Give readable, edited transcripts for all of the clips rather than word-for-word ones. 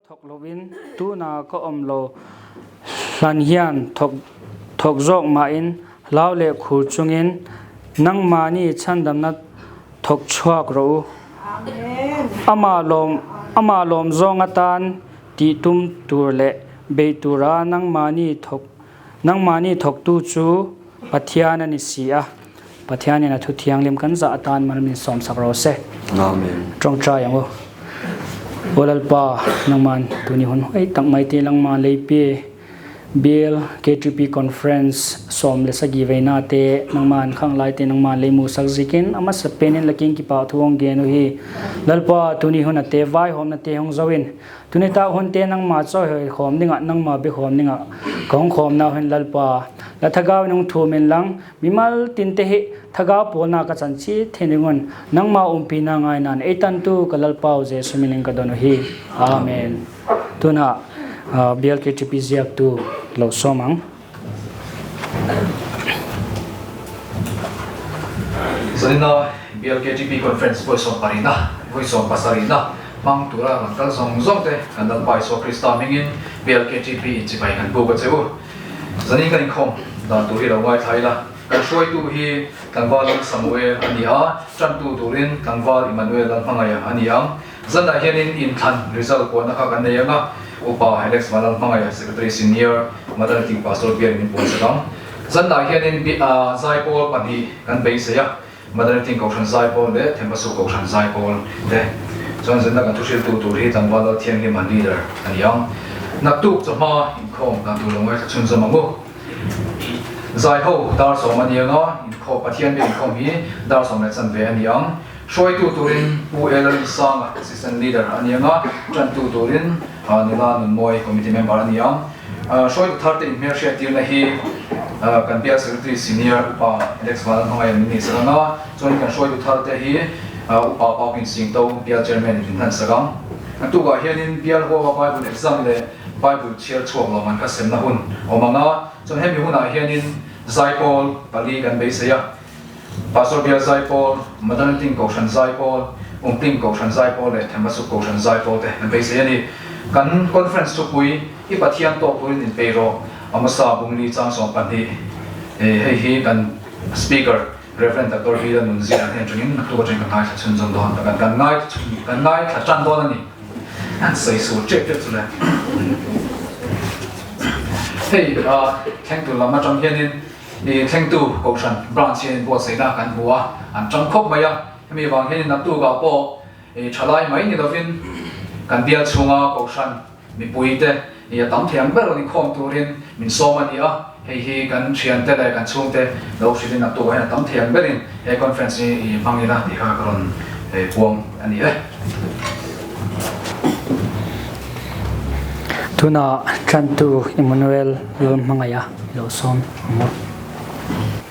Thawk lovin tuna ka awm lo hlan hian thawk thawk zawk mahin hlau leh khur chungin nangmahni chhandamna thawk chhuak rawh u. Amah lawm amah lawm zawng atan tih tum tur leh beih tura nangmahni thawk nangmahni thawktu chu Pathian a ni si a. Pathianin a thu thianghlim kan zah atan mal min sawmsak rawh se. Amen. Tawngtai ang u. Aw Lalpa, nangman tuni hun huai tak mai te langma leipi Bill KTP Conference sawm le sagi veina te nangman khang lai te nangman leimu sak zikin ama sapenin laking ki pa thuong ge nu hi Lalpa tuni hun ate vai hom na te hong zoin tuni ta hun te nangma chaw hoi khom ninga nangma bi khom ninga kong khom na hun Lalpa la thagaw nung thu min lang Mimal tinte hi thagau pawlnak ka can chih the ningun nangmah umpi na ngai nan eitantu ka Lalpa u Jesuh min in ka don u hi. Amen. Tunah BLKTP ziaktu lo sawm ang. Zanina BLKTP Conference vawi sawm parina, vawi sawm pasarihna hmang tura rawn kal zawng zawng te kan Lalpa Isua Krista hmingin BLKTP in chibai kan buk a che u. Zanin kan inkhawm dan tur hi lo ngaithla ila, kan hruaitu hi tlangval Samuel a ni a, tantu turin tlangval Emmanuel Lalhmangaia a ni ang. Zanah hianin inthlan result kuahna kha kan nei ang a, Upa Alex Vanlalhmangaia, Secretary Senior, Maternity Pastor bial min puan sak ang. Zanah hianin zaipawl pahnih kan beisei a, Maternity Kohhran zaipawl leh Thembasu Kohhran zaipawl te chuan zinna kan thuhriltu tur hi tlangval Lalthianghlim an leader a ni ang. Naktuk chawhma inkhawm dan tur lo ngaithla chhunzawm ang u. Zaiho dar sawm a ni ang a, inkhawm Pathian biak inkhawm hi dar sawm leh chanve a ni ang. Hruaitu turin Pu Elali Sanga Assistant Leader a ni ang a, tantu turin Nula Nunmawi Committee Member a ni ang. Hruaitu tharte inhmelhriattirna hi kan bial Secretary Senior Upa Alex Vanlalhmangaia min nih sak ang a, chuanin kan hruaitu tharte hi Upa Paukin Singto bial Chairman in min hlan sak ang. A tukah hianin bial huama Bible exam leh Bible chhiar chhuak lo man kha semna hun awm ang a, chuan hemi hunah hianin zaipawl pali kan beisei a, Pastor bial zaipawl, Madanting Kohhran zaipawl, Umpling Kohhran zaipawl leh Thembasuk Kohhran zaipawl te kan beisei a ni. Kan conference thupui i Pathian tawk turin inpei rawh, Amosa Bungli chang 12. Hei hi kan Speaker Rev. Doctor Vida Nunzia an hnen atangin naktuk atangin kan ngaithla chhunzawm dawn ta, kan kan ngaithla tan dawn a ni. An sawi sur tep tep chu le. Hei thlengtu lam atang hianin I thlengtu Kohhran Branch hian inbuatsaihna kan hmu a, an tang khawp mai a. Hemi vang hianin naktukah pawh i thalai mai ni lovin kan bial chhunga Kohhran mipuite i a tam thei ang ber rawn inkhawm turin min sawm a ni a. Hei hi kan thiante leh kan chhungte lo hrilhin naktukah hian a tam thei ang berin he conference hi i hmang ila tih kha ka rawn puang a ni e. Tunah Tlantu Emmanuel Lalhmangaih a lo sawm ang u.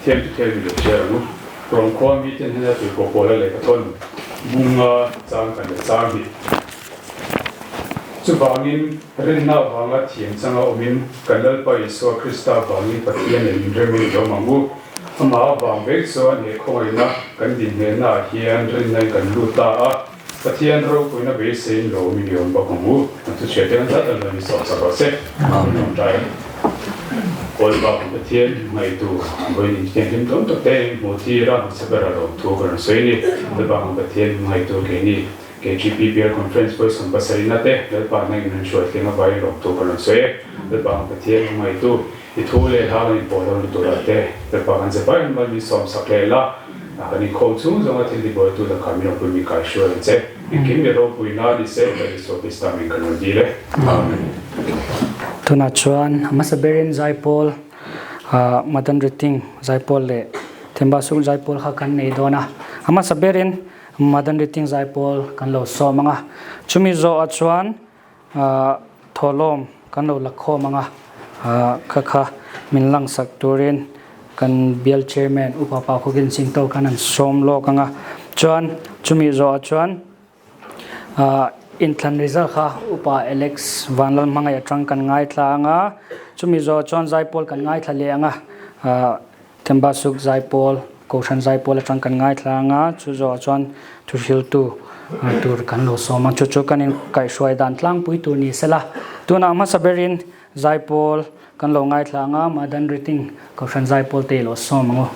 Thiam chu thiam i lo chhiar ang u. Rawng khua miten hena tuipawh pawl a lehkha thawn bunga chang kan leh chang hi. Chuvangin rinna avanga thiam changa awmin kan Lalpa Isua Krista vangin Pathian nen inremin i awm ang u. Amah avang vek chuan he khawngaihna kan dinhmehna ah hian rinna in kan lut ta a. Pathian ropuina beiseiin lawm i awm bawk ang u. An thu chhiat hian zat an rawn insawh chak rawh se. Amen. Ṭai. Kawl bak ang Pathian ngaihtu vawiin inthianghlim tawn tak te in hmuh tir a, hmasa ber a lawm thu ka rawn sawi a ni. Lalpa ang Pathian ngaihtu keini KGP Bial Conference vawi 70 na te Lalpa hna in rawn hruai thleng avangin lawm thu ka rawn sawi e. Lalpa ang Pathian ngaihtu i thu leh hla kan inpawh lo ni turah te Lalpa kan ze vaiin mal min sawm sak leh la. Kan inkhawm chhung zawnga thil tibuaitu lakah min awmpui mi kai hruai ang che. Engkim mi ropui na ni se, Lal Isua Krista min kan rawn dil e. Amen. Tunah chuan a hmasa berin Zaipawl, Madan Riting Zaipawl leh Thembasuk Zaipawl kha kan nei dawn a. A hmasa berin Madan Riting Zaipawl kan lo sawm ang a. Chumi zawhah chuan Thawhlawm kan lo la khawm ang a, kha kha min langsak turin kan bial chairman Upa Pa Khawkin Singto khan an sawm lawk ang a. Chuan chumi zawhah chuan inthlan result kha Upa Alex Vanlalhmangaih atang kan ngaithla ang a, chumi zawhah chuan zaipawl kan ngaithla leh ang a, Thembasuk zaipawl, Kohhran zaipawl atang kan ngaithla ang a, chu zawhah chuan thuhriltu. tur kan lo sawm a, chu chu kan inkaihhruai dan tlangpui tur ni sela. Tunah hmasa berin Zaipawl kan lo ngaithla ang a, Madan Riting Kohhran Zaipawl te i lo sawm ang u.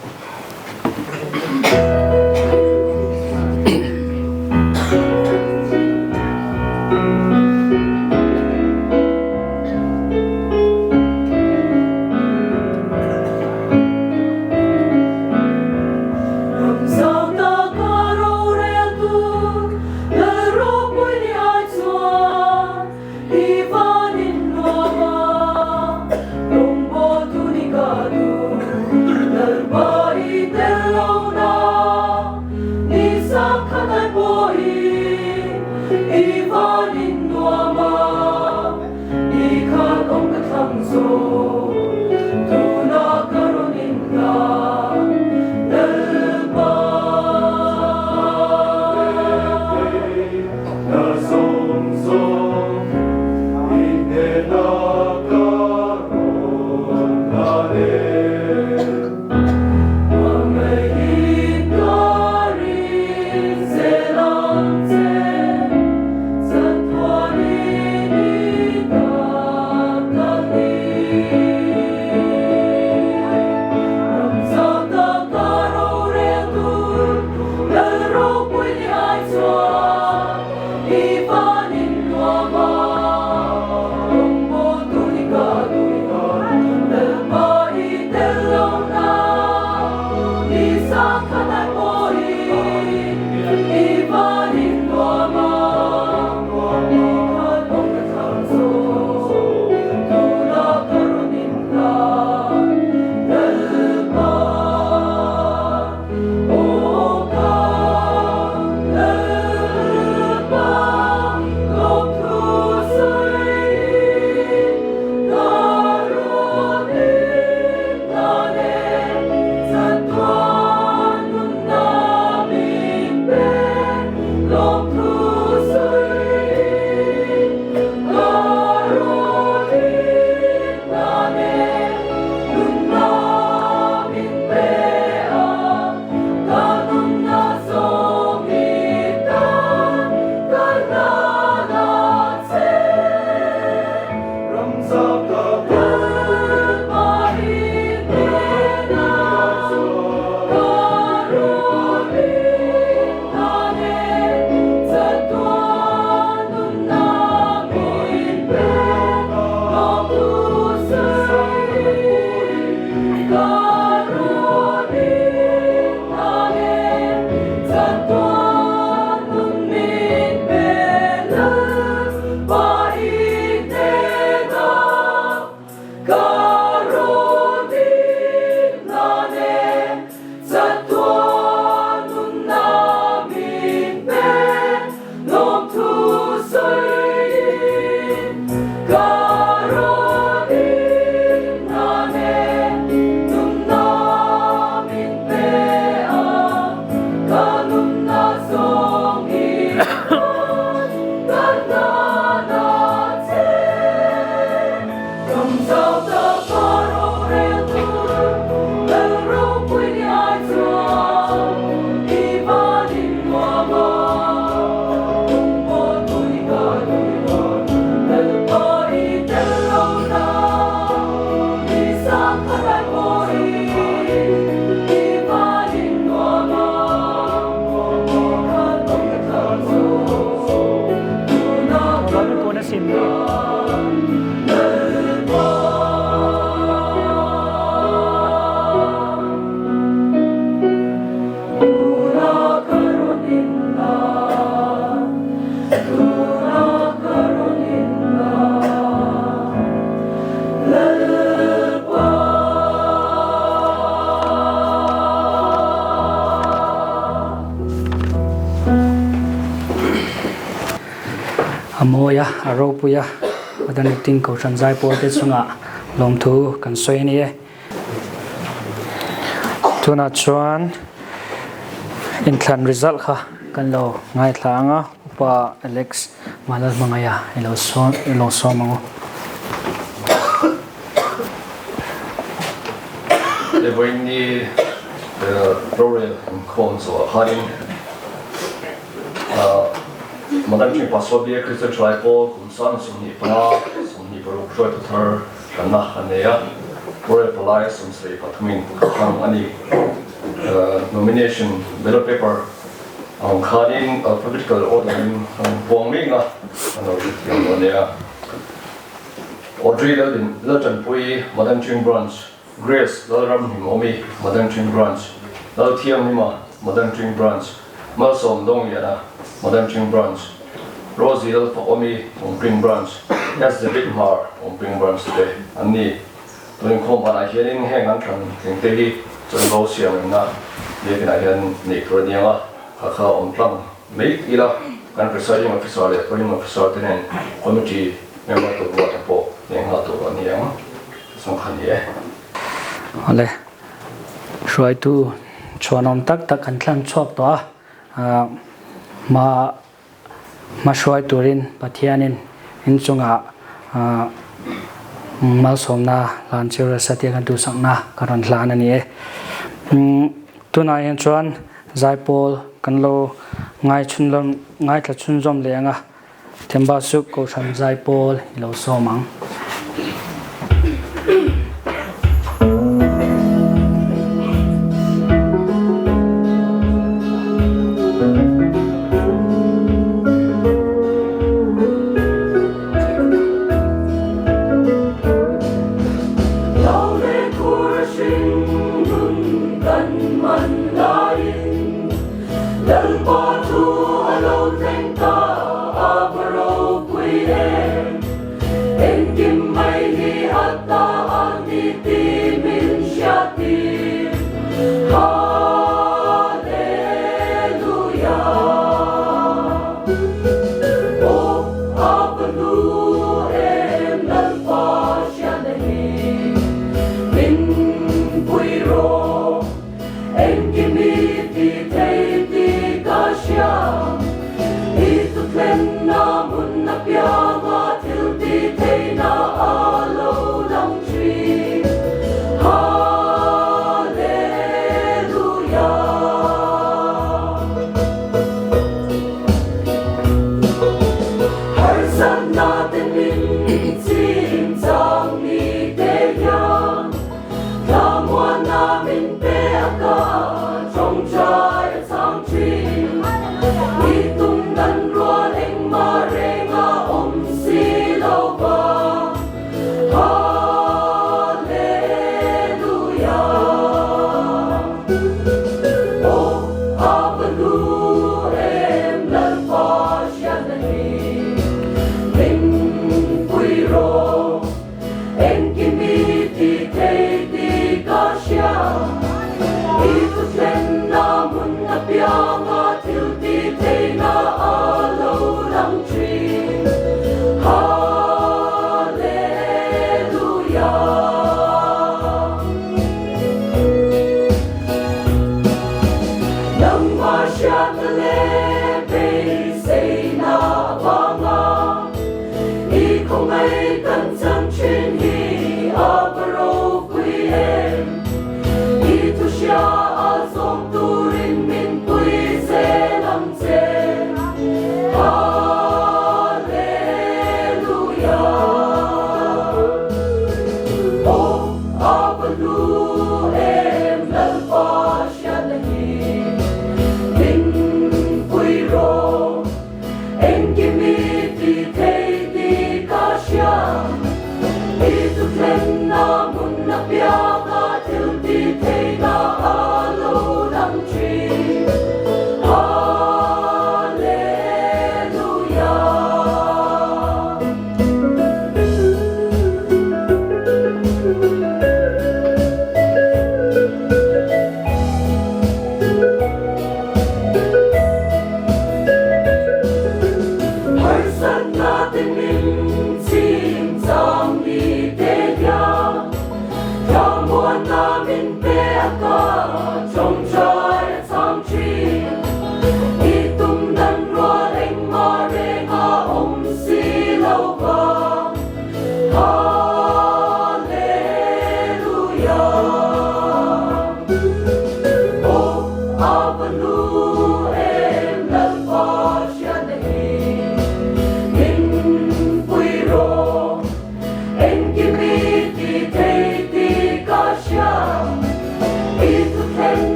A mawi a, a ropui a, Pathian tin Kohhran zaipawl te chungah lawmthu kan sawi a ni e. Tunah chuan inthlan result kha kan lo ngaithla ang a, Upa Alex Malalhmangaia i lo sawn i lo sawm ang u. Vawiinni rorel inkhawm zawhah khanin. Madam Chin Pastor Biak Kristian Thalai Pawl kum sang 25, 26 hruaitu thar kanna a nei a, Rorel palai 73 in ka hmang a ni. Nomination ballot paper ang khanin alphabetical order in an puang mek a, an lo hrethiam lo a nia. Audrey Laltanpuii, Madam Chin Branch, Grace Lalramhlimawmi, Madangṭing Branch, Lalthianghlima, Madangṭing Branch, Malsawm Dawngliana, Madangṭing Branch, Rosie Lalfakawmi, Awmpring Branch, S David Hmar, Awmpring Branch te an ni. Tun inkhawm banah hianin heng an thlan tling te hi chanvo siam remna biakinah hian neih tur a ni ang a, kha kha awm tlang mai ila kan Presiding Officer leh Polling Officer te nen Committee member tur ruat te pawh nei nghal tur a ni ang. Awle, hruaitu chhuanawm tak tak kan thlang chhuak tawh a, hma hma hruai turin Pathianin inchungah malsawmna hlan cheu rasa tia kan duhsakna ka rawn hlan a ni e. Tunah hian chuan zaipawl kan lo ngaithla chhunzawm leh ang a. Themba Suk Kohhran Zaipawl i lo sawm ang.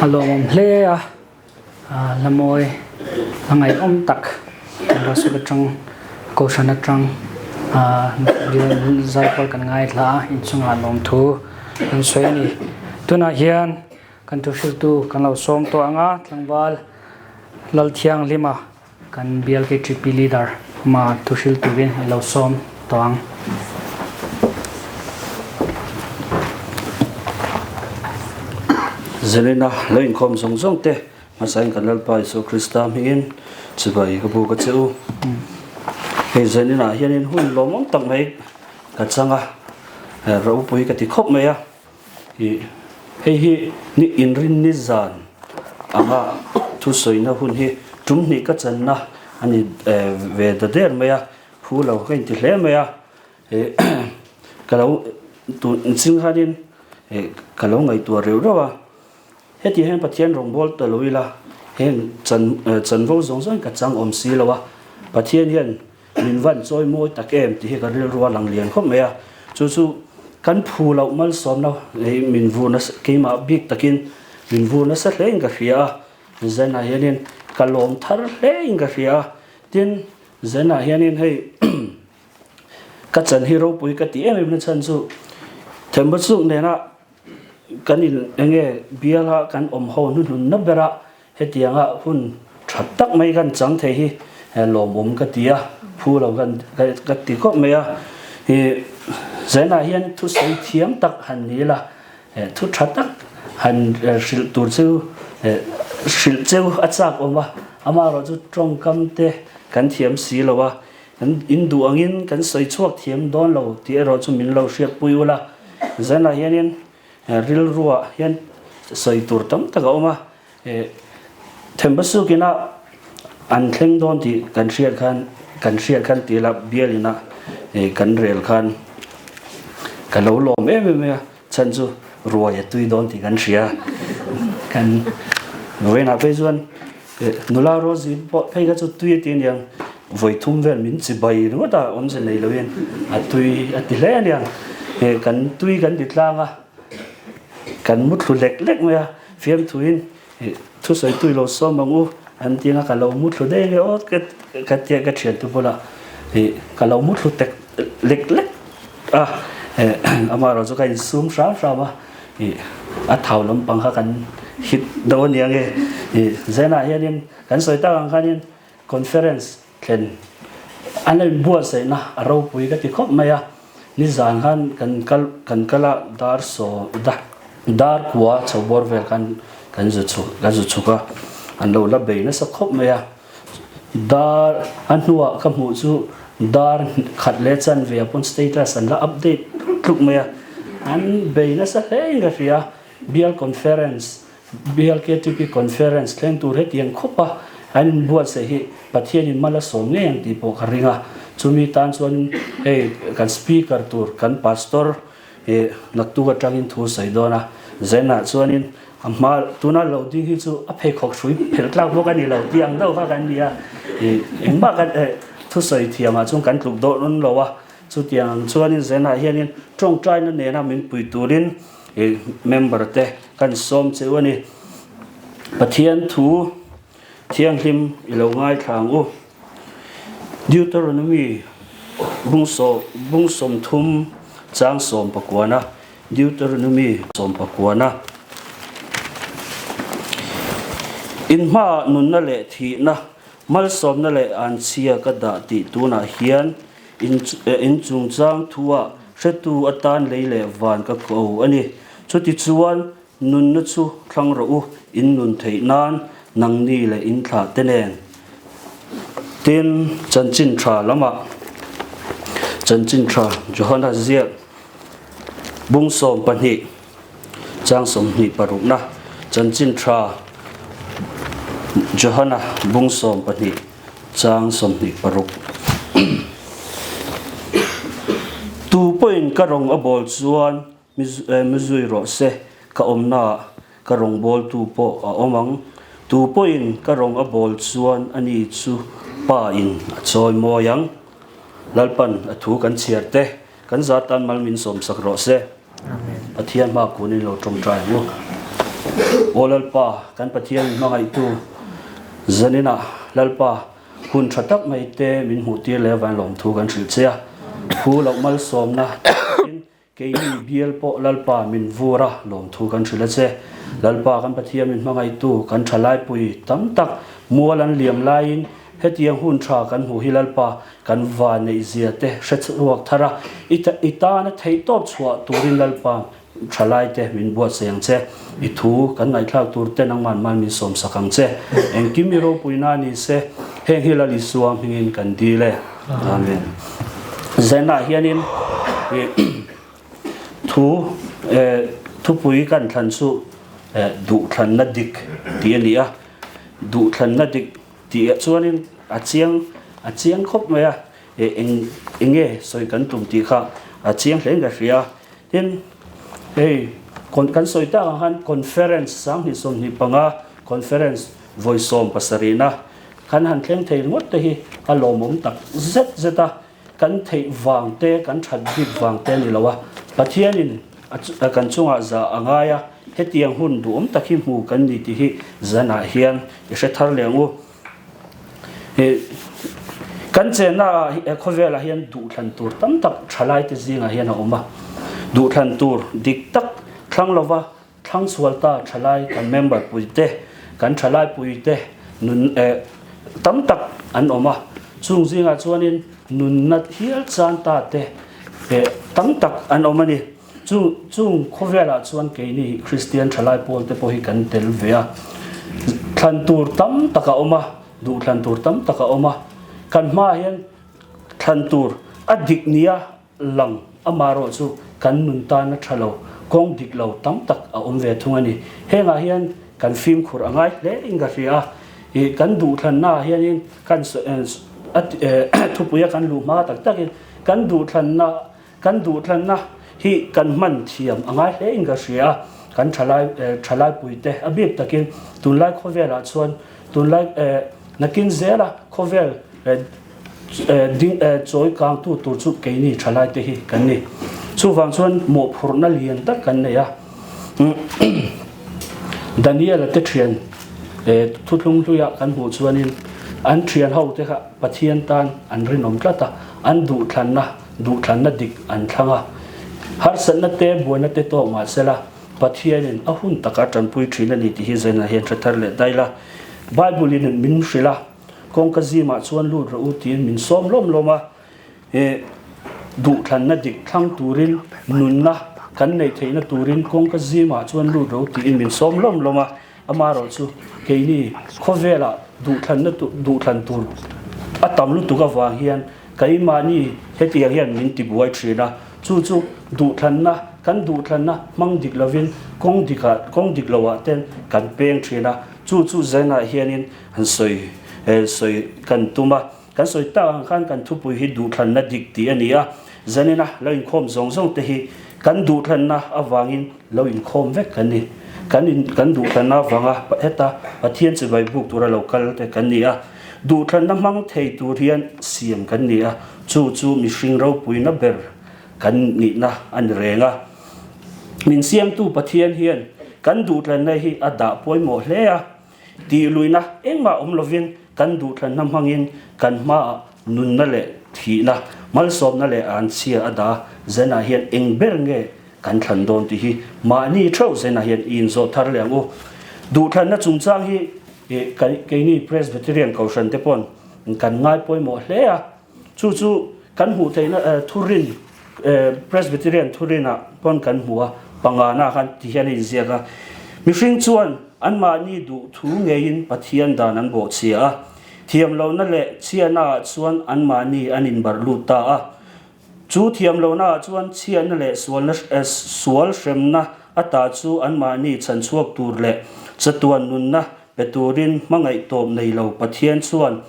A lawmawm hle a, hla mawi a ngaihawm tak Russell atang Kohhran atang zaipawl kan ngaithla a, inchungah lawmthu kan sawi a ni. Tunah hian kan thuhriltu kan lo sawm tawh ang a, tlangval Lalthianghlima Kan BLKTP leader ma thuhril turin i lo sawm tawh ang. Zelina lo inkhawm zawng zawng te hmasain kan Lalpa Isua Krista hmingin chibai ka bu ka che u. Hei Zelina hianin hun lawmawm tak mai ka chang a, ropui ka ti khawp mai a. Ih, hei hi ni inrin ni zan anga thusawina hun hi tum hnih ka channa a ni ve ta der mai a, phu lo ka inti hle mai a, ih ka lo tun ching khanin ih ka lo ngaihtuah reuh reuh a, heti hian Pathian rawngbâwl ta lo ila heng chan chanvo zawng zawngin ka chang awm si lo a, Pathian hian Min van chawi mawi tak em tih hi ka rilru a lang lian khawp mai a, chu chu kan phu loh malsawmna leh min vur nasa keimah bik takin min vur nasa hle in ka hria a, Zen ah hianin ka lawm thar hle in ka hria a, tin Zen ah hianin hei ka chan hi ropui ka tih em em na chhan chu Thembachuk nena kan in enge biala kan awm ho hnuhnunna bera Hetianga hun tha tak mai kan chang thei hi lawmawm ka ti a, phu lo kan ka ti khawp mai a. Ih Zainah hian thusawi thiam tak han ni la, thu tha tak han hrilh tur chu hrilh cheu a chak awm a, amaherawhchu tawngkam te kan thiam si lo a, kan in duh angin kan sawi chhuak thiam dawn lo tih erawh chu min lo hriatpui ula. Zainah hianin rilruah hian sawi tur tam tak a awm a. Thembasuk ina an thleng dawn tih kan hriat khan kan hriat khan tih la bial ina kan rel khan ka lo lawm em em mai a, chhan chu ruai a tui dawn tih kan hria kan vawiinah phei chuan nula Rosie pawh phei kha chu tui a ti aniang vawi thum vel min chi bai ringawt a awmze nei loin a tui a ti hle aniang kan tui kan ti tlang a kan muthlu lek lek mai a. Fiamthuin thusawi tui lo sawm ang u an ti anga ka lo muthlu daih nge aw ka tia ka thiante bulah ka lo muthlu tek lek lek a amaherawh chu ka insum hram hram a a thau lampang kha kan hit deuh a nia nge Zenah hianin kan sawi tak ang khanin conference thlen an lo inbuatsaihna a ropui ka ti khawp mai a. Nizan khan kan kal kan kal a dar saw dar kua chho bawr vel khan kan zu chhuk kan zu chhuk a an lo la bei nasa khawp mai a dar a hnuah ka hmuh chu dar khat leh chanve ah pawn status an la update tluk mai a an bei nasa hle in ka hria bial conference BLKTP Conference thleng tur hetiang khawp a an inbuatsaih hi Pathianin mal a sawm ngei ang tih pawh ka ring a. Chumi tan chuan hei kan Speaker tur kan Pastor ih naktuk atangin thu sawi dawn a. Zenah chuanin a hma tuna lo ding hi chu a pheikhawk hrui phelh tlak bawk a ni lo tih ang deuh kha kan ni a. Ih engmah kan eh thusawi thiamah chuan kan tluk dawn lo a. Chutiang ang chuanin Zenah hianin tawngtaina nena min pui turin ih member te Kan sawm che u a ni. Pathian thu thianghlim i lo ngaithla ang u. Deuteronomy bung 30 chang 19 Deuteronomy 19 In hmaah nunna leh thihna, malsawmna leh anchhia ka dah tih tunah hian in chungchang thuah hretu atan lei leh van ka ko a ni. Chutichuan, nunna chu thlang rawh u, in nun theih nan nangni leh in thlah te nen. Tin, chanchin tha lamah Chanchin tha Johana ziak bung 12 chang 26 na Chanchin tha Johana bung 12 chang 26 Tu pawhin ka rawng a bawl chuan Mi zui rawh se, ka awmnaah ka rawngbawltu pawh a awm ang. Tu pawhin ka rawng a bawl chuan ani chu Pa in a chawi mawi ang. Lalpan a thu kan chhiar te, kan za tan mal min sawmsak rawh se. Pathian hma kunin lo tawngtai ang u. Aw Lalpa, kan Pathian min hmangaihtu zaninah Lalpa hun tha tak mai te min hmuhtir leh avangin lawmthu kan hrilh che a. Phu loh malsawmna takin keini bial pawh Lalpa min vur a, lawmthu kan hrilh a che. Lalpa kan Pathian min hmangaihtu kan thalaipui tam tak mual an liam laiin hetiang hun tha kan hmuh hi Lalpa kan va neih zia te hre chhuak thar a, i tana theihtawp chhuah turin Lalpa Thalaite min buatsaih ang che, i thu kan ngaihthlak tur te nangman mal min sawmsak ang che. Engkim i ropuina ni se, heng hi Lal Isua hmingin kan dil e. Amen. Zenah hianin thu thupui kan thlan chu duhthlanna dik tih a ni a, duhthlanna dik tih ah chuanin a chiang a chiang khawp mai a, eng enge sawi kan tum tih kha a chiang hlein ka hria. Tin, hei kan sawi tak ang khan conference 2025 conference vawi 70na kan han thleng thei ringawt te hi a lawmawm tak zet zet a, kan theih vang te, kan that bik vang te a ni lo a, Pathianin kan chungah zah a ngai a, hetiang hun duhawm tak hi hmu kan ni tih hi zanah hian i hre thar leh ang u. Kan chenna ah khawvelah hian duhthlan tur tam tak thalaite zingah hian a awm a, duhthlan tur dik tak thlang lova thlang sual ta thalai kan member puite, kan thalai puite nun tam tak an awm a, chung zingah chuanin nunna hial chan ta te tam tak an awm a ni. Chu chung khawvelah chuan keini Kristian thalai pawl te pawh hi kan tel ve a, thlan tur tam tak a awm a, duh thlan tur tam tak a awm a, kan hmaah hian thlan tur a dik nia lang amaherawh chu kan nun tan a tha lo, kawng dik lo tam tak a awm ve thung a ni. Hengah hian kan fimkhur a ngai hle in ka hria a, ih kan duh thlannaah hianin kan thupuia kan luh hma tak takin kan duh thlanna Kan duhthlanna hi kan hman thiam a ngai hle in ka hria a, kan thalai thalai puite a bik takin tunlai khawvelah chuan tunlai nakin zela khawvel ding chawi kangtu tur chu keini thalai te hi kan ni. Chuvang chuan mawhphurhna lian tak kan nei a. Daniel-a te thian thuthlung hluia kan hmuh chuanin an thian ho te kha Pathian tan an rinawm tlat a, an duhthlanna Duhthlanna dik an thlang a, harsatna te buaina te tawk mah sela, Pathianin a hun taka tanpui thin a ni tih hi zainah hian hre thar leh daih la. Bible-in min hrilh a, kawngka zimah chuan lut rawh u tiin min sawm lawm lawm a, he duhthlanna dik thlang turin nunna kan neih theihna turin kawngka zimah chuan lut rawh u tiin min sawm lawm lawm a, Amaherawh chu keini khawvelah duhthlanna duhthlan tur a tam lutuk avang hian keimahni hetiang hian min tibuai thin a, chu chu duhthlanna kan duhthlanna hmang dik lovin kawng dikah kawng dik loah ten kan peng thin a, chu chu zenah hianin han sawi sawi kan tum a. Kan sawi tak ang khan kan thupui hi duhthlanna dik tih a ni a, zanina lo inkhawm zawng zawng te hi kan duhthlanna avangin lo inkhawm vek kan ni. Kan in kan duhthlanna avanga heta Pathian chibai buk tura lo kal te kan ni a, duhthlanna hmang thei tur hian siam kan ni a, chu chu mihring ropuina ber kan nihna a ni reng a. Min siamtu Pathian hian kan duhthlanna hi a dah pawimawh hle a. Tih luihna engmah awm lovin kan duhthlanna hmangin kan hmaah nunna leh thihna, malsawmna leh anchhia a dah zenah hian eng ber nge kan thlan dawn tih hi mahni theuh zenah hian i inzawh thar leh ang u. Duhthlanna chungchang hi keini Presbyterian Kohhran te paw'n kan ngai pawimawh hle a, chu chu kan hmuh theihna thurin Presbyterian thurinah pawn kan hmu a, pangana khan ti hian a inziak a, Mihring chuan anmahni duh thu ngeiin Pathian dan an bawhchhia a, thiamlohna leh chhiahnaah chuan anmahni an inbarh lut ta a. Chu thiamlohnaah chuan chhiahna leh sualna sual hremna ata chu anmahni chhanchhuak tur leh chatuan nunna pe turin hmangaih tawp nei lo Pathian chuan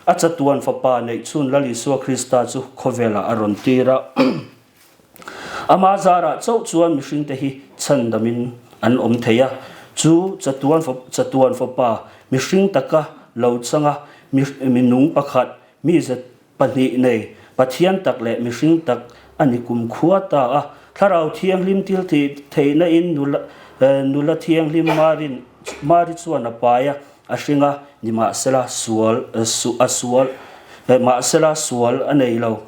A chatuan Fapa neih chhun Lal Isua Krista chu khawvelah a rawn tir a. Ama zarah chauh chuan mihringte hi chhandamin an awm thei a. Chu chatuan chatuan Fapa mihring taka lo changa mi nung pakhat, mize pahnih nei, Pathian tak leh mihring tak a ni kumkhua ta a. Thlarau Thianghlim thil theihna in nula nula thianghlim marin. Mari chuan a pai a, a hring a, nimahsela sual a sual mahsela sual a nei lo.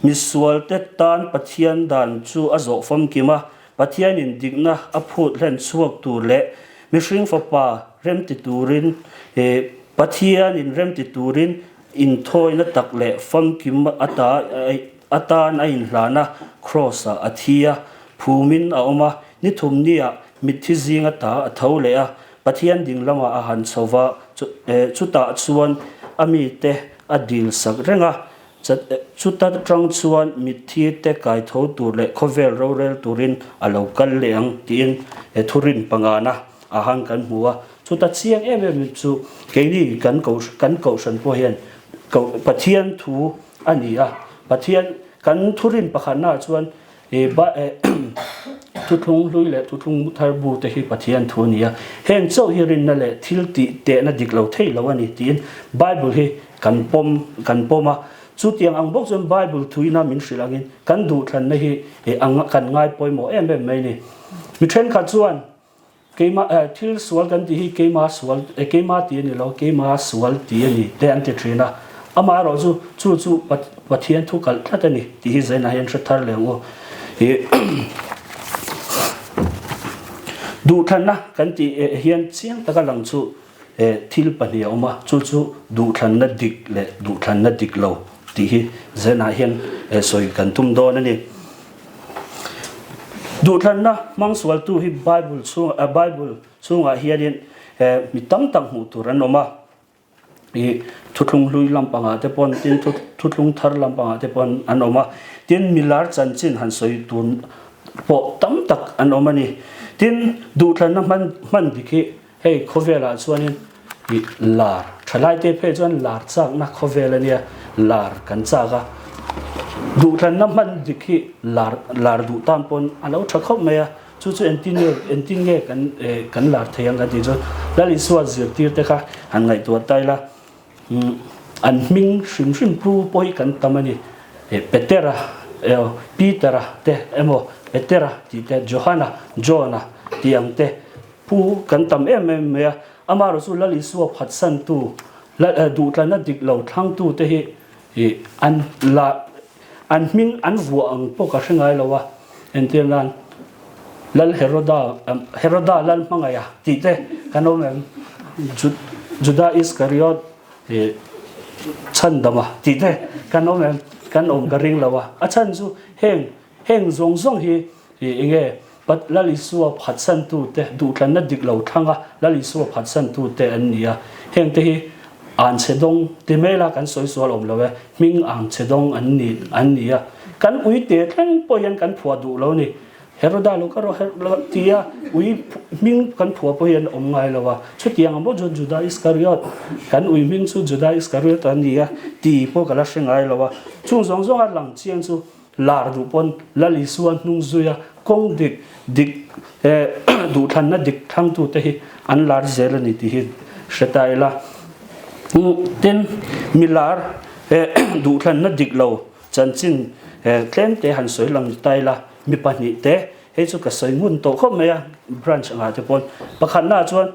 Misualte tan Pathian dan chu a zawh famkim a, Pathianin dikna a phut hlen chhuak tur leh mihring fapa remti turin Pathianin remti turin inthawina tak leh famkim ata atan a inhlan a, Kraws-ah a thi a, phumin a awm a, ni thumniah mitthi zing ata a tho leh a, Pathian ding lamah a han chho va, chutah chuan a mite a dil sak reng a, chuta tang chuan mitthi te kai tho tur leh khawvel rorel turin a lo kal leh ang tiin he thurin pangana a hang kan hmu a. Chuta chiang em em chu keini kan kan kohhran pawh hian Pathian thu a ni a, Pathian kan thurin pakhatnaah chuan Thuthlung hlui leh thuthlung thar bu te hi Pathian thu a ni a, heng chauh hi rinna leh thil tih tehna dik lo thei lo a ni tiin Bible hi kan pawm kan pawm a. Chutiang ang bawk chuan Bible thuina min hrilh angin kan duhthlanna hi kan ngai pawimawh em em mai a ni. Mi thenkhat chuan Keimah eh thil sual kan tih hi keima sual eh keima tih a ni lo, keima sual tih a ni te an ti thin a. Amaherawh chu chu chu Pathian thu kalh tlat a ni tih hi zainah hian hre thar leh ang u. Ih duhthlanna kan tih eh hian chiang taka lang chu eh thil pahnih a awm a, chu chu duhthlanna dik leh duhthlanna dik lo tih hi zainah hian eh sawi kan tum dawn a ni. Duhthlanna hmang sualtu hi Bible chhung ah Bible chhungah hianin mi tam tak hmuh tur an awm a, ih thuthlung hlui lampangah te pawn tin thuthlung thar lampangah te pawn an awm a, tin milar chanchin han sawi tur pawh tam tak an awm a ni. Tin duhthlanna hman hman dik hi Hei khawvelah chuanin ih lar thalaite phei chuan lar chakna khawvel a nia, lar kan chak a, duhthlanna hman dik hi lar lar duh tan pawn a lo tha khawp mai a, chu chu entin nge entin nge kan eh kan lar thei ang kan tih chuan Lal Isua zirtir te kha han ngaihtuah ta ila umm an hming hrim hrim pu pawh hi kan tam a ni, eh Petera emaw Peter-a te emaw Petera tih te Johana John-a tih ang te. Pu kan tam em em mai a, amaherawh chu Lal Isua phatsantu, duhtlanna dik lo thlangtute hi an la an hming an vuah ang pawh ka hre ngai lo a, entir nan Lal Heroda Heroda Lal hmangaiha tih te kan awm em? Juda Iskariot chhandama tih te kan awm em? Kan awm ka ring lo a, a chhan chu heng heng zawng zawng hi eng nge Pat Lal Isua phatsantute, duhthlanna dik lo thlanga Lal Isua phatsantute an ni a. Hengte hi Anchhe dawng ti mai la kan sawi sual awm lo e, hming Anchhe dawng an ni an ni a. Kan ui te thleng pawh hian kan phuah duh lo ni. Heroda lo ka rawh lo ti a, ui hming kan phuah pawh hian awm ngai lo a. Chutiang ang bawk chuan Juda Iskariot, kan ui hming chu Juda Iskariot a ni a ti pawh ka la hre ngai lo a. Chung zawng zawnga lang chiang chu Lar duh pawn Lal Isua hnung zuia kawng dik dik duhthlanna dik thlangtute hi an lar zel a ni tih hi hre ta ila. Tin, mi lar duhthlanna dik lo chanchin tlemte han sawi lang ta ila, mi pahnihte hei chu ka sawi ngun tawh khawp mai a, branch angah te pawn. Pakhatnaah chuan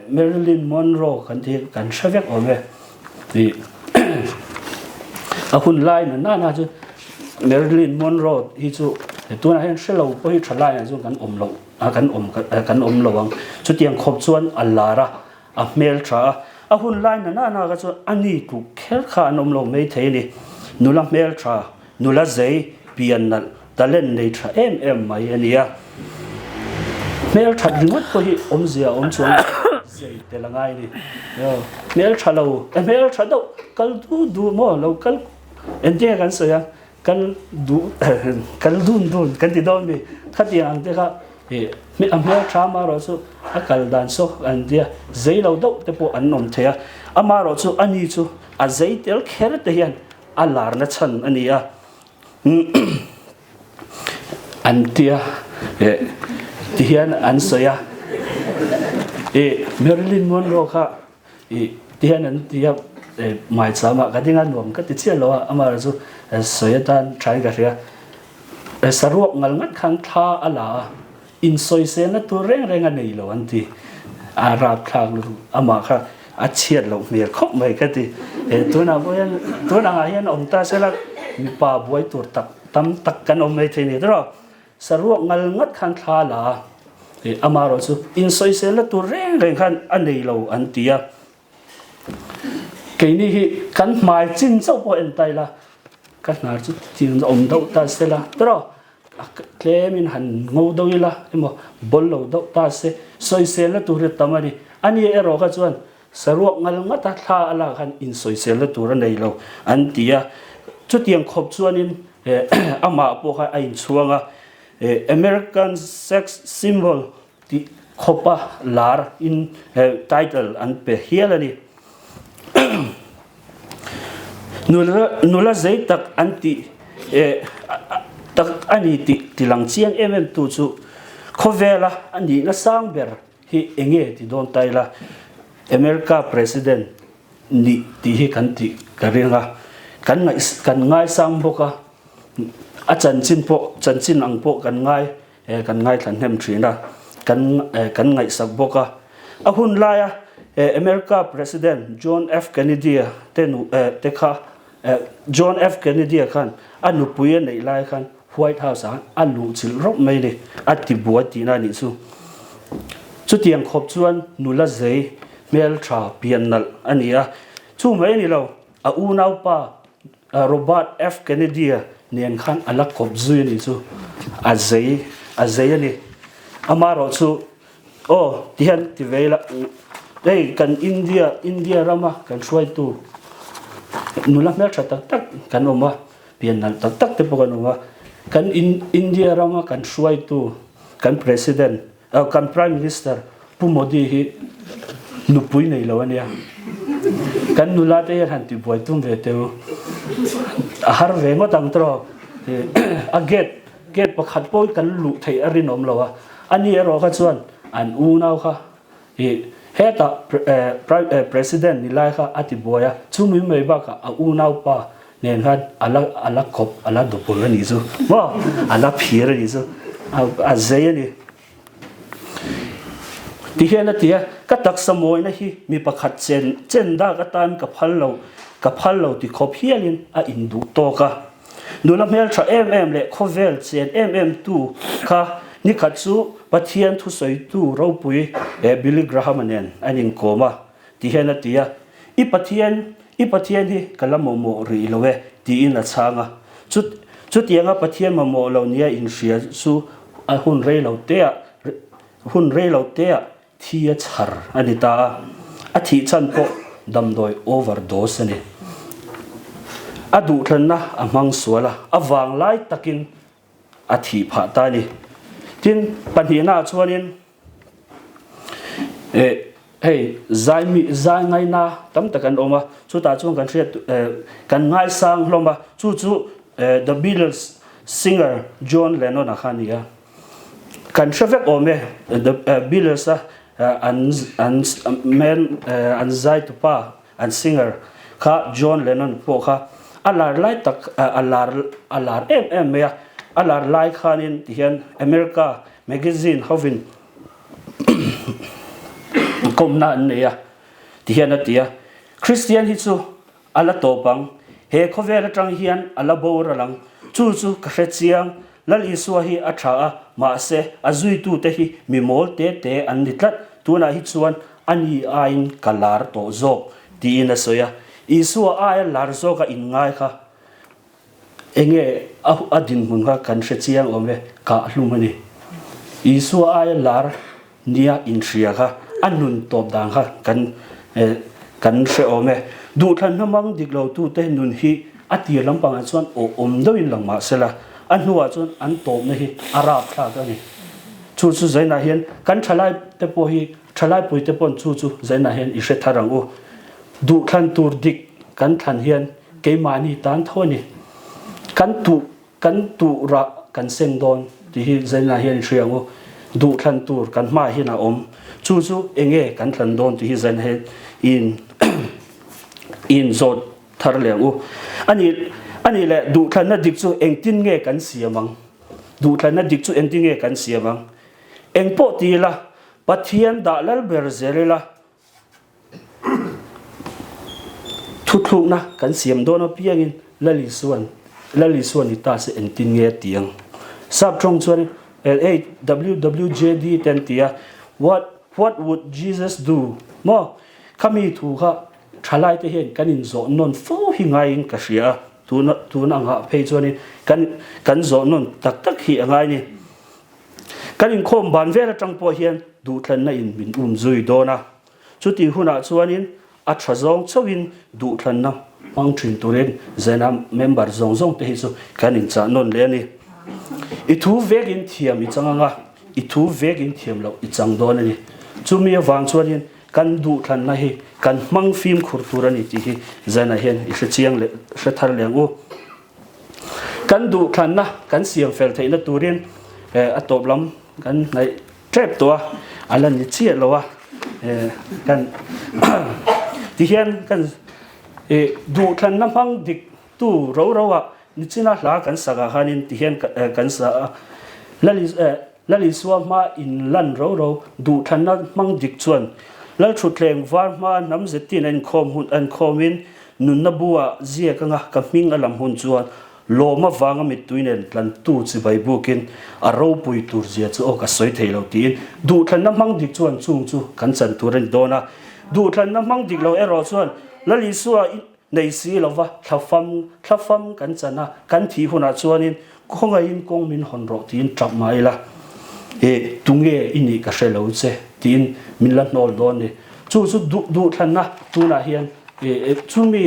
Marilyn Monroe kan tih kan hre vek awm e tih a hun lai na nana chu Marilyn Monroe hi chu tunah hian hre lo pawh hi tha laiah chuan kan awm lo kan awm kan awm lo ang chutiang khawp chuan a lar a a hmel tha a a hun lai na nana kha chuan a ni tluk kher kha an awm lo mai thei a ni nula hmel tha Nula zei pian nalh talent nei tha em em mai a nia. Hmel that ringawt pawh hi awmzia a awm chuang lo, zei tel a ngai a ni. Hmel tha lo, e hmel tha deuh kal du du maw lo kal engtinge kan sawi a, kal duh kal dun dun kan ti dawn mi khatiang ang te kha a hmel tha amaherawh chu a kal dan saw an tia zei lo deuh te pawh an awm thei a, amaherawh chu ani chu a zei tel kher te hian A larna chhan a ni a, an tia ti hian an sawi a, i Marilyn Monroe kha i ti hian an ti a, maichama ka ding a nuam ka ti chiah lo a, amaherawh chu sawi atan thain ka hria, saruak ngal ngat khan thla a la a, insawiselna tur reng reng a nei lo an ti. A rapthlak lutuk amah kha a chhiat loh hmel khawp mai ka ti. Tunah pawh hian tun angah hian awm ta sela mipa buai tur tak tam tak kan awm mai thei ni tawh. Saruak ngal ngat khan thla la a, amaherawhchu insawiselna tur reng reng khan a nei lo an ti a. Keini hi kan hmai chin chauh pawh en ta ila, ka hnar chu tiang awm deuh ta sela tawh tlemin han ngo deuh ila emaw bawl lo deuh ta se sawiselna tur hi a tam a ni. Ani erawh kha chuan saruak ngal ngata thla a lak khan insawiselna tur a nei lo an ti a. Chutiang khawp chuanin amah pawh kha a inchhuang a, American sex symbol tih khawpa lar in title an pe hial a ni. Nula zei tak an tih tak a ni tih tilang chiang em em tu chu khawvela a nihna sang ber hi enge ti dawn ta ila America President nih tih hi kan tih ka ring a, kan ngaih kan ngaisang bawk a, a chanchin pawh chanchin ang pawh kan ngai kan ngaithla hnem thin a, kan kan ngaihsak bawk a. A hun laia America President John F Kennedy-a te nu te kha John F Kennedy-a khan a nupui a neih lai khan White House ah a luh chilh rawp mai ni, a ti buai tihna a nih chu. Chutiang khawp chuan nula zei hmeltha pian nalh a ni a, chu mai a ni lo, a unaupa Robert F Kennedy-a nen khan a la kawp zui a nih chu, a zei a zei a ni. Amaherawh chu aw ti hian ti ve ila, hei kan India India rama kan hruaitu nula hmeltha tak tak kan awm a, pian nalh tak tak te pawh kan awm a, kan India rama kan hruaitu kan President Kan Prime Minister Pu Modi hi nupui nei lo a nia. Kan nula te hian han tibuai tum ve teh u. A har ve ngawt ang tawh. A gate gate pakhat pawh hi kan luh theih a rinawm lo a. Ani erawh kha chuan an unau kha i hetah President ni lai kha a tibuai a. Chumi mai bakah a unaupa nen khan a la a la kawp a la dupul a nih chu maw a la phir a nih chu a zei a ni. Ti hian a ti a, ka taksa mawina hi mi pakhat chen chen dak atan ka phal lo, ka phal lo ti khawp hialin a induh tawk a. Nula hmeltha em em leh khawvel chen em em tu kha nikhat chu Pathian thusawitu ropui Billy Graham-a nen an inkawm a, ti hian a ti a, I Pathian, i Pathian hi ka la mamawh rih lo e, tiin a chhang a. Chu, chutianga Pathian mamawh lo nia inhria chu a hun rei lo teah, hun rei lo teah thi a chhar a ni ta a. A thih chhan pawh damdawi overdose a ni. A duhthlanna a hmang sual a, a vanglai takin a thih phah ta a ni. Tin, pahnihnaah chuanin eh hei zai mi zai ngaina tam tak an awm a, chutah chuan kan hriat eh kan ngaisang hlawm a, chu chu eh The Beatles singer John Lennon-a kha a ni a. Kan hre vek awm e The Beatles-a an an man an zaitupa An singer kha John Lennon pawh kha a lar lai tak a lar a lar em em mai a, a lar lai khanin tihian America magazine hovin kawmna an nei a tihian a ti a, Christian hi chu a la tawp ang, he khawvel atang hian a la boral ang, chu chu ka hre chiang, Lal Isua hi a tha a, mahse a zuitute hi mi mawl te te an ni tlat, tunah hi chuan a ni aiin ka lar tawh zawk, tiin a sawi a. Isua aia lar zawka inngai kha enge a dinhmun kha kan hre chiang awm e, kah hlum a ni. Isua aia lar Nia inhria kha a nun tawp dan kha kan kan hre awm e. Duhthlan hnamang dik lo tute nun hi a tir lampangah chuan aw awm deuhin lang mah sela, a hnuah chuan an tawpna hi a rapthlak a ni. Chu chu zainah hian kan thalai te pawh hi thalai pui te pawn chu chu zainah hian i hre thar ang u. Duhthlan tur dik kan thlan hian keimahni tan tho a ni. Kan tuh Kan tuh rah kan seng dawn tih hi Zaina hian i hria ang u. Duhthlan tur kan hmaah hian a awm. Chu chu enge kan thlan dawn tih hi Zaina hian i in zawt thar leh ang u. Ani ani leh duhthlanna dik chu engtin nge kan siam ang? Duhthlanna dik chu engtin nge kan siam ang? Engpawh ti ila. Pathian dah lal ber zel ila thuthlukna kan siam dawn apiangin Lal Isuan Lal Isua ni ta se engtin nge a ti ang? Sap tawng chuan LAWWJD te an ti a, What what would Jesus do? Maw? Khami thu kha thalai te hian kan inzawh nawn fo hi ngaiin ka hria a, tuna tuna angah phei chuanin kan kan zawh nawn tak tak hi a ngai ni. Kan inkhawm ban vel atang pawh hian duhthlanna in min um zui dawn a, chutih hunah chuanin a tha zawng chauhin duhthlanna hmang thin turin Zena member zawng zawng te hi chu kan inchah nawn leh a ni. I thu vekin thiam i chang anga, i thu vekin thiam loh i chang dawn a ni. Chumi avang chuanin kan duhthlanna hi kan hmang fimkhur tur a ni tih hi Zena hian i hre chiang leh hre thar leh ang u. Kan duhthlanna kan siam fel theihna turin a tawp lam kan hnaih tep tawh a, a la ni chiah lo a, kan tihian kan duhthlanna hmang dik tu ro ro ah nichina hla kan sak ah khanin tihian kan sa a, Lal Isua hma in lan ro ro duhthlanna hmang dik chuan Lalthutthleng var hma hnam zetin a inkhawm hun an khawmin nunna bu ah ziak anga ka hming a lam hun chuan lawm avanga mittui nen tlantu chibai bukin a ropui tur zia chu aw ka sawi thei lo tiin duhthlanna hmang dik chuan chung chu kan chan tur a ni dawn a. Duhthlanna hmang dik lo erawh chuan Lal Isua Nei si lova thlafam thlafam kan chan a, kan thih hunah chuanin khawngaihin kawng min hawn rawh tiin tap mah ila, e tunge i nih ka hre lo che tiin min la hnawl dawn ni. Chu chu duh duhthlanna tunah hian e chumi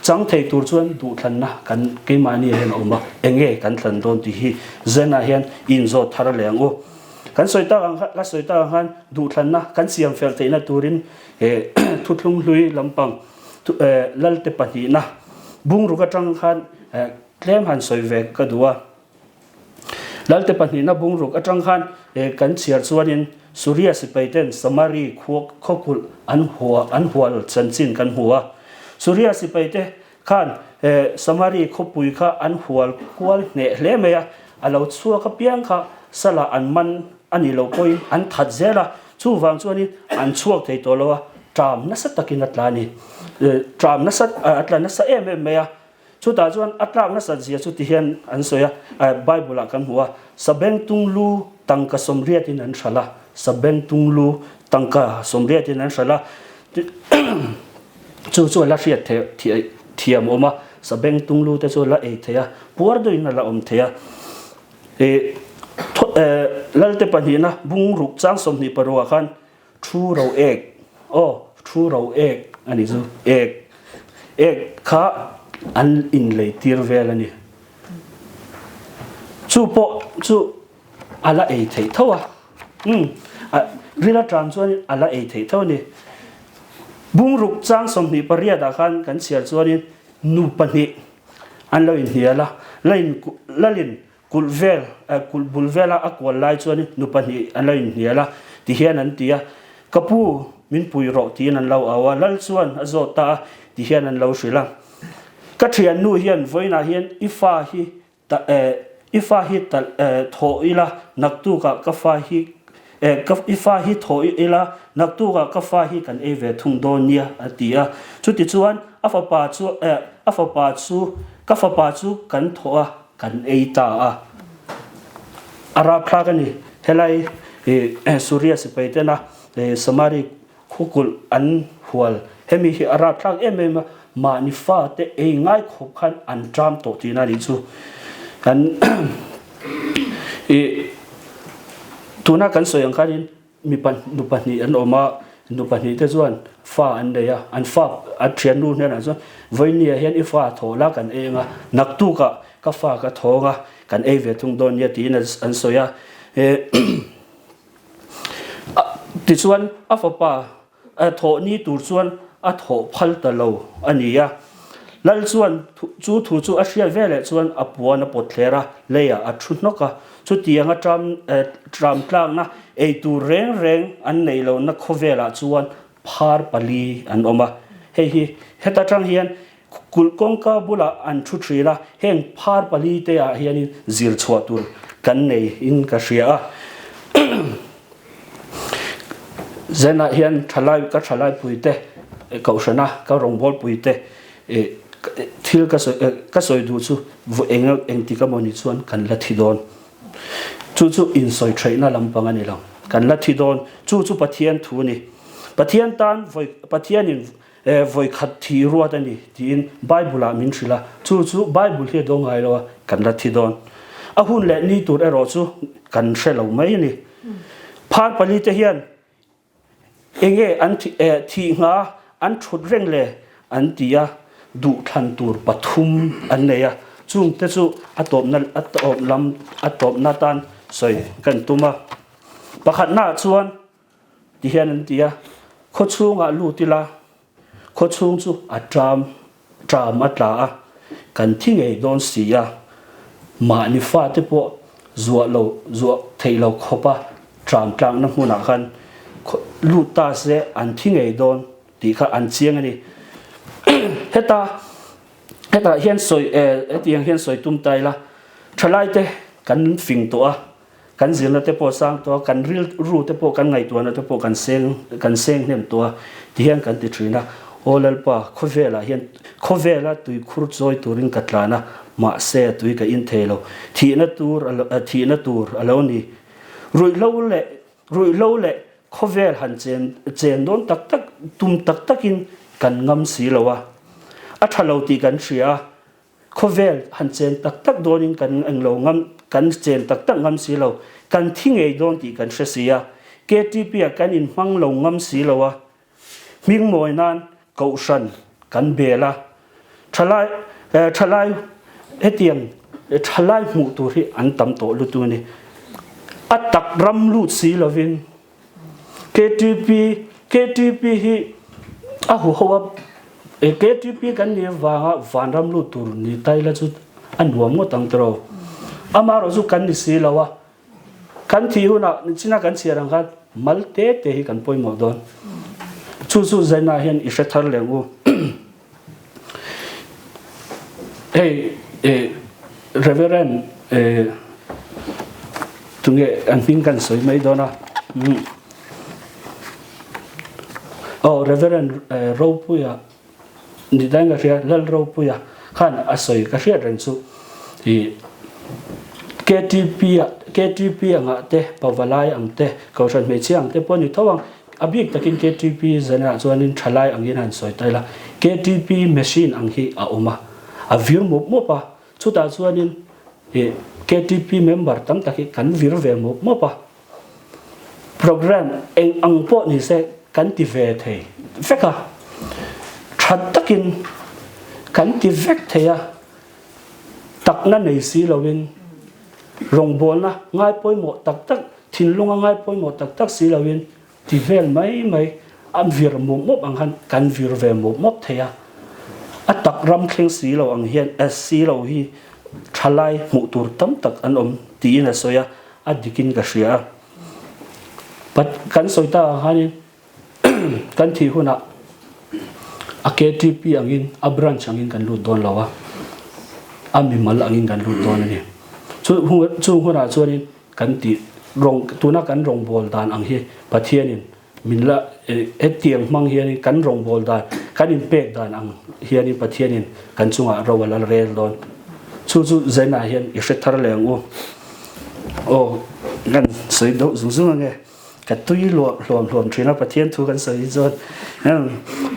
chang thei tur chuan duhthlanna kan keimahni ah hian a awm a, enge kan thlan dawn tih hi zenah hian i inzawt thar leh ang u. Kan sawi tak ang kha ka sawi tak ang khan duhthlanna kan siam fel theihna turin e thuthlung hlui lampang Lalte pahnihna bungruk atang khan tlem han sawi ve ka duh a. Lalte pahnihna bungruk atang khan kan chhiar chuanin Suria sipaiten Samari khua khawkulh an hua an hual chanchin kan hmu a. Suria sipaite khan Samari khawpui kha an hual kual hneh hle mai a, a lo chhuak apiang kha sala an man a nih loh pawhin an that zel a. Chuvang chuanin an chhuak thei tawh lo a, ṭam nasa takin a tla a ni. Ṭam nasa, a tla nasa em em mai a. Chutah chuan a tlak nasat zia chu tihian an sawi a, Bible ah kan hmu a, Sabengtung lu tangka sawmriatin an hralh a, Sabengtung lu tangka sawmriatin an hralh a, chu chu a la hriat thiam awm a, Sabengtung lu te chu a la ei thei a, puar deuhin a la awm thei a. Lalte pahnihna bungruk chang 26 ah khan thu ro ek aw thu ro ek a ni chu ek ek kha an inlei tir vel a ni chu pawh chu a la ei theih tho a um ril atang chuan a la ei theih tho a ni bungruk chang 28 ah khan kan chhiar chuanin nu pahnih An lo inhnial a, Lalin Lalin kulh vel kulh bul vela a kual lai chuan nu pahnih an lo inhnial a, tihian an ti a, Ka pu, min pui rawh tiin an lo au a, Lal chuan a zawt ta a, tihian an lo hrilh a, Ka thiannu hian vawiinah hian i fa hi Ta eh, i fa hi ta eh, thaw ila, naktukah ka fa hi eh, ka i fa hi thaw ila, naktukah ka fa hi kan ei ve thung dawn nia, a ti a. Chutichuan a fapa chu eh, a fapa chu ka fapa chu kan thaw a, kan ei ta a. A rapthlak a ni. Helai eh, Suria sipai tena eh, Samari Khukulh an hual. Hemi hi a rapthlak em em a, mahni fate ei ngai khawp khan an ṭam tawh tihna a nih chu. Kan i tuna kan sawi ang khanin mi nu pahnih an awm a, nu pahnih te chuan fa an nei a, an fa a ṭhiannu hnenah chuan vawinia hian i fa thaw la kan ei ang a, naktukah ka fa ka thawng a, kan ei ve thung dawn nia tiin an sawi a. Tichuan, a fapa thawh ni tur chuan a thawh phal ta lo a ni a. Lal chuan chu thu chu a hriat veleh chuan a puan a pawt thler a, leiah a thu hnawk a. Chutianga ṭam tlakna ei tur reng reng an neih lohna khawvelah chuan phar pali an awm a. Hei hi heta ṭang hian Kulh kawngka bulah an thu thin a, heng phar pali te ah hianin zir chhuah tur kan nei in ka hria a. Zenah hian thalai ka thalai puite kohhrana ka rawngbâwl puite thil ka sawi ka sawi duh chu eng engtik emawni chuan kan la thi dawn. Chu chu insawi theihna lampang a ni lo. Kan la thi dawn. Chu chu Pathian thu a ni. Pathian tan vawi Pathianin vawi khat thi ruat a ni tiin Bible-ah min hrilh a. Chu chu Bible hi a do ngai lo a, kan la thi dawn. A hun leh ni tur erawh chu kan hre lo mai a ni. Phar palite hian Enge an thih ngha an thut reng le an ti a, duhthlan tur pathum an nei a, chungte chu a tawpna a tawp lam a tawpna tan sawi kan tum a. Pakhatnaah chuan ti hian an ti a, khawchhungah lut ila Khawchhung chu a ṭam ṭam a tla a, kan thi ngei dawn si a, mahni fate pawh zuah lo zuah theih lo khawpa ṭam tlakna hmunah khan lut ta se an thi ngei dawn tih kha an chiang a ni. Heta hetah hian sawi hetiang hian sawi tum ta ila, ṭhalaite kan fing tawh a, Kan zirna te pawh sang tawh a, kan rilru te pawh kan ngaihtuahna te pawh kan seng kan seng hnem tawh a, tihian kan ti thin a, Aw Lalpa, khawvelah hian khawvela tuikhur chawi turin ka tlan a, mahse a tui ka in thei lo, thihna tur thihna tur a lo ni. Ruihhlo leh ruihhlo leh khawvel han chen chen dawn tak tak tum tak takin kan ngam si lo a, a tha lo tih kan hria a, Khawvel han chen tak tak dawnin kan englo ngam, kan chen tak tak ngam si lo, kan thi ngei dawn tih kan hre si a, KTP-ah kan inhmang lo ngam si lo a, hming mawi nan kohhran kan bel a, thalai thalai hetiang thalai hmuh tur hi an tam tawh lutu a ni. A tak ram lut si lovin KTP KTP hi a huho a KTP kan nih avanga vanram lut tur ni ta ila chu a nuam ngawt ang tiraw. Amaherawh chu kan ni si lo a, kan thih hunah nichina kan chhiar ang khan mal te te hi kan pawimawh dawn. Chu chu zainah hian i hre thar leh ang u. Hei Reverend tunge an hming kan sawi mai dawn a aw Reverend Ropuia ni dain ka hria Lal Ropuia khan a sawi ka hriat reng chu ih KTP ah KTP angah te Pavalai ang te Kohhran hmeichhia ang te pawh a ni tho ang. A bik takin KTP zanah chuanin thalai angin han sawi ta ila, KTP machine ang hi a awm a, a vir mup mup a, chutah chuanin ih KTP member tam tak hi kan vir ve mup mup a, program eng ang pawh ni se kan ti ve thei vek a, tha takin kan ti vek thei a, takna nei si loin rawngbawlna ngai pawimawh tak tak, thinlunga ngai pawimawh tak tak si loin ti vel mai mai a vir mup mup ang khan kan vir ve mup mup thei a, a tak ram thleng si lo ang hian si lo hi thalai hmuh tur tam tak an awm tiin a sawi a, a dikin ka hria a. Kan sawi tak ang khanin Kan thih hunah a KTP angin a branch angin kan lut dawn lo a, a mimal angin kan lut dawn a ni. Chu chung hunah chuanin kan tih rawng tuna kan rawngbâwl dan ang hi Pathianin min la hetiang hmang hianin kan rawngbâwl dan kan inpek dan ang hianin Pathianin kan chungah ro a la rel dawn. Chu chu zainah hian i hre thar leh ang u. Aw kan sawi deuh zung zung ange. Ka tui luah hluam hluam thin a, Pathian thu kan sawi hi chuan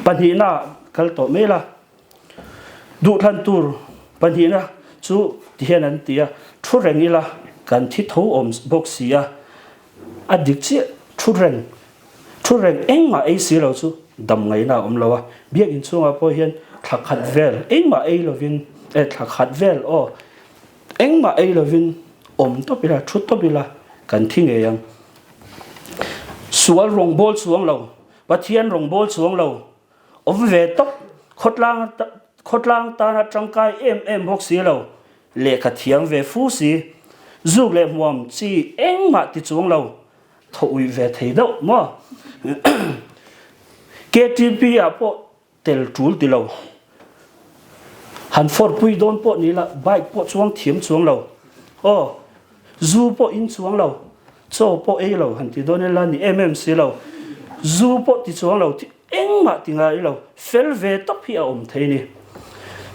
pahnihna kal tawh mai la, duhthlan tur pahnihna chu ti hian an ti a, thu reng ila kan thi tho awm bawk si a, a dik chiah thu reng, thu reng engmah ei si lo chu dam ngaihna a awm lo a, biakinn chhungah pawh hian thla khat vel engmah ei lovin eh thla khat vel aw Engmah ei lovin awm tawp ila, thu tawp ila, kan thi ngei ang. Sual rawngbâwl chuang lo, Pathian rawngbâwl chuang lo, awm ve tawp, khawtlang khawtlang tana tangkai em em bawk si lo, lehkha thiam ve fu si, zuk leh hmuam chi engmah ti chuang lo, thaw uih ve thei deuh maw? KTP ah pawh Tel tul ti lo. Han fawr pui dawn pawh ni la, bike pawh chuang thiam chuang lo. Aw, zu pawh in chuang lo, chaw pawh ei lo han ti dawn ila ni em em si lo. Zu pawh ti chuang lo, engmah ti ngai lo, fel ve tawp hi a awm thei a ni.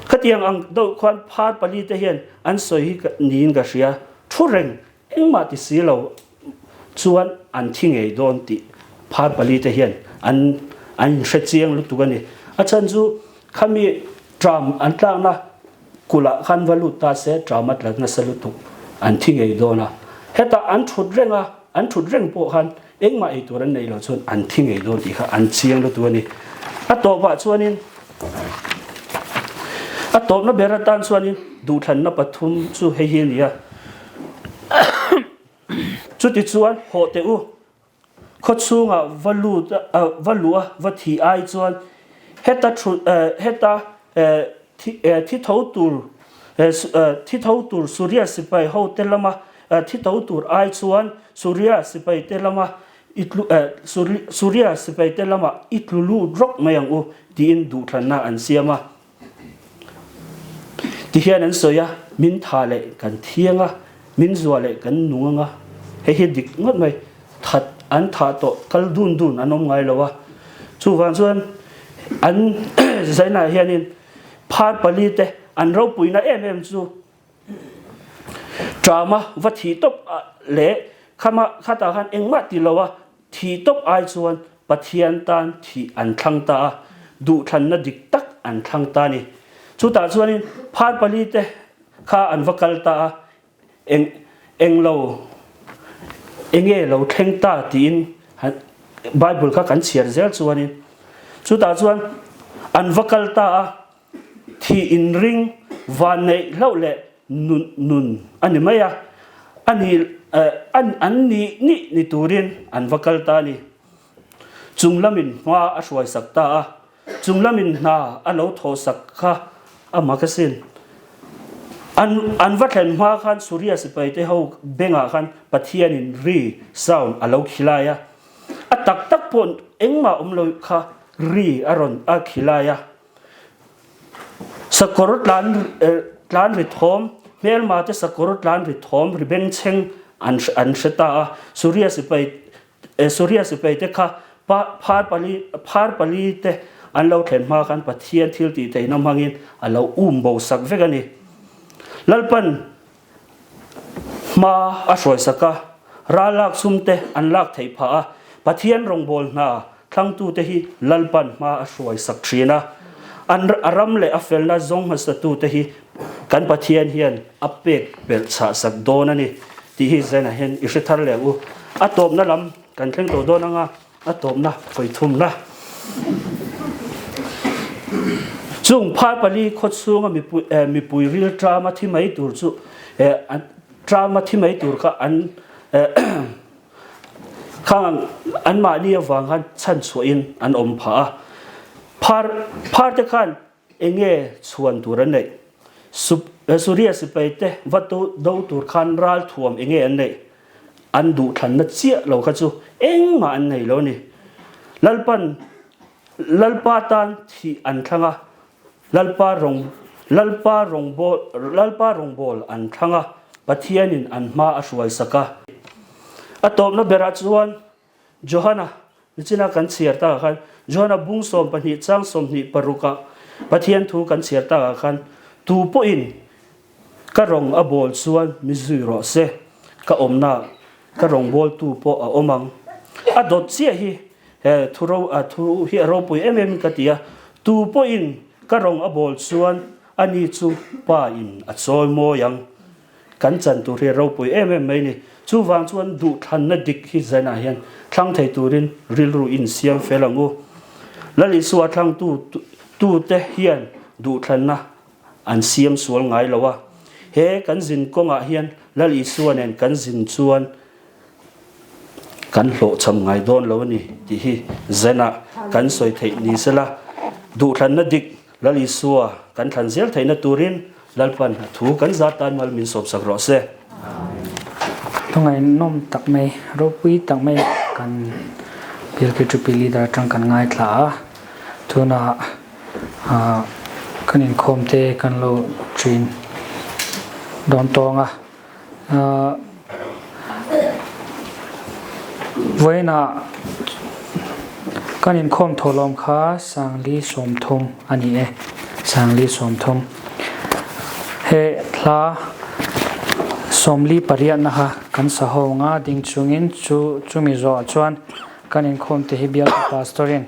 Khatiang ang deuh khuan phar palite hian an sawi hi niin ka hria, thu reng Engmah ti si lo chuan an thi ngei dawn tih phar palite hian an an inhre chiang lutuk a ni. A chhan chu khami tram an tlakna kulh khan va lut ta se tram a tla nasa lutuk an thi ngei dawn a. Hetah an thut reng a, an thut reng pawh khan engmah ei tur an neih loh chuan an thi ngei dawn tih kha an chiang lutuk a ni. A tawpah chuanin a tawpna ber atan chuanin duhthlanna pathum chu hei hi a ni a. Chuti chuan hawh teh u, khaw chhungah va lut va luh a va thih ai chuan heta thu heta thi tho tur thi tho tur Suria sipai ho te lama thi tho tur ai chuan Suria sipai te lama i tlu Suria sipai te lama i tlu lut rawk mai ang u tiin duhthlanna an siam a. Tihian an sawi a, min tha leh kan thiang a, min zuah leh kan nung ang a, hei hi dik ngawt mai, that an thah tawh kal dun dun an awm ngai lo a, chuvang chuan an zainah hianin phar pali te an ropuina em em chu Ṭama va thih tawp leh khama khatah khan engmah ti lo a, thih tawp ai chuan Pathian tan thih an thlang ta a, duhthlanna dik tak an thlang ta a ni. Chutah chuanin phar palite kha an va kal ta a, eng englo enge lo thleng ta tiin Bible kha kan chhiar zel chuanin chutah chuan an va kal ta a, Thih inring van neih hlauh leh nun nun a ni mai a, a ni an an nih nih ni turin an va kal ta a ni. Chung lamin hma a hruaisak ta a, chung lamin hna a lo thawhsak kha a mak asin. An an va thlen hma khan Suria sipaite ho bengah khan Pathianin ri, sound, a lo khilai a, a tak tak pawh engmah awm lo kha ri a rawn a khilai a. Sakawr tlan tlan ri thawm, hmelma te sakawr tlan ri thawm ri bengchheng an an hre ta a. Suria sipai Suria sipai te kha phar pali phar pali te an lo thlen hma khan Pathian thil tih theihna hmangin a lo um bo sak vek a ni. Lalpan hma a hruai sak a, ral lak sum te an lak theih phah a, Pathian rawngbâwl hna thlangtute hi Lalpan hma a hruai sak ṭhin a, an a ram leh a felna zawng hmasatute hi kan Pathian hian a pek belh chhah sak dawn a ni tih hi Zainah hian i hre thar leh ang u. A tawpna lam kan thleng tawh dawn ang a. A tawpna vawithumna. Chung phar pali khaw chhunga mipui mipui ril ṭama thi mai tur chu ṭama thi mai tur kha an khang anmahni avang khan chhan chhuahin an awm phah a. Phar phar te khan Enge chhuan tur an neih? Suria sipai te va do tur khan ral thuam enge an neih? An duhthlanna chiah lo kha chu engmah an nei lo a ni. Lalpan Lalpa tan thih an thlang a, Lalpa rawng Lalpa rawngbawl Lalpa rawngbawl an thlang a, Pathianin an hma a hruaisak a. A tawpna berah chuan Johana, nichina kan chhiar takah khan, Johana bung 12 chang 26 ah Pathian thu kan chhiar takah khan, Tu pawhin ka rawng a bawl chuan mi zui rawh se, ka awmna ka rawngbawltu pawh a awm ang. A dawt chiah hi he thu ro a thu hi a ropui em em ka ti a, Tu pawhin ka rawng a bawl chuan ani chu Pa in a chawi mawi ang. Kan chan tur hi a ropui em em mai ni. Chuvang chuan duhthlanna dik hi zanah hian thlang thei turin rilru insiam fel ang u. Lal Isua thlangtu tute hian duhthlanna an siam sual ngai lo a. He kan zin kawngah hian Lal Isua nen kan zin chuan kan hlawhchham ngai dawn lo a ni tih hi zanah kan sawi theih ni sela. Duhthlanna dik Lal Isua kan thlan zel theihna turin Lalpan a thu kan zat tan mal min sawpsak rawh se. Thungainawm tak mai, ropui tak mai kan PLKTP leader atang kan ngaithla a, tunah kan inkhawm te kan lo thin dawn tawng a. Vawiinah. Kan inkhawm thawhlawm kha Sangli 30 a ni e. Sangli 30. He hla 48 na kha kan sa ho nga ding chungin chu chumi zawhah chuan kan inkhawm te hi bialtu pastor in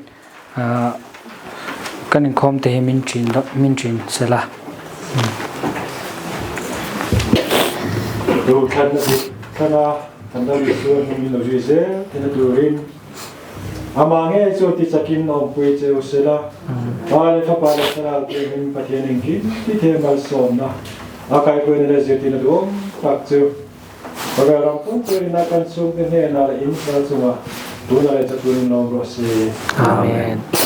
Kan inkhawm te hi min ṭin min ṭin sela. Duhthlanna dik thlana kan lo Isua hming in lo zui zel theihna turin Amah ngei chu ti chakin awmpui che u sela. Pa leh Fapa leh Thlarau te hming Pathian engkim ti thei malsawmna a kaihpuina leh zirtirna duhawm tak chu Khawvel ram pumpuiin a kan chhungte hnenah leh in kal chungah tunah leh chatunin lawm rawh se. Amen.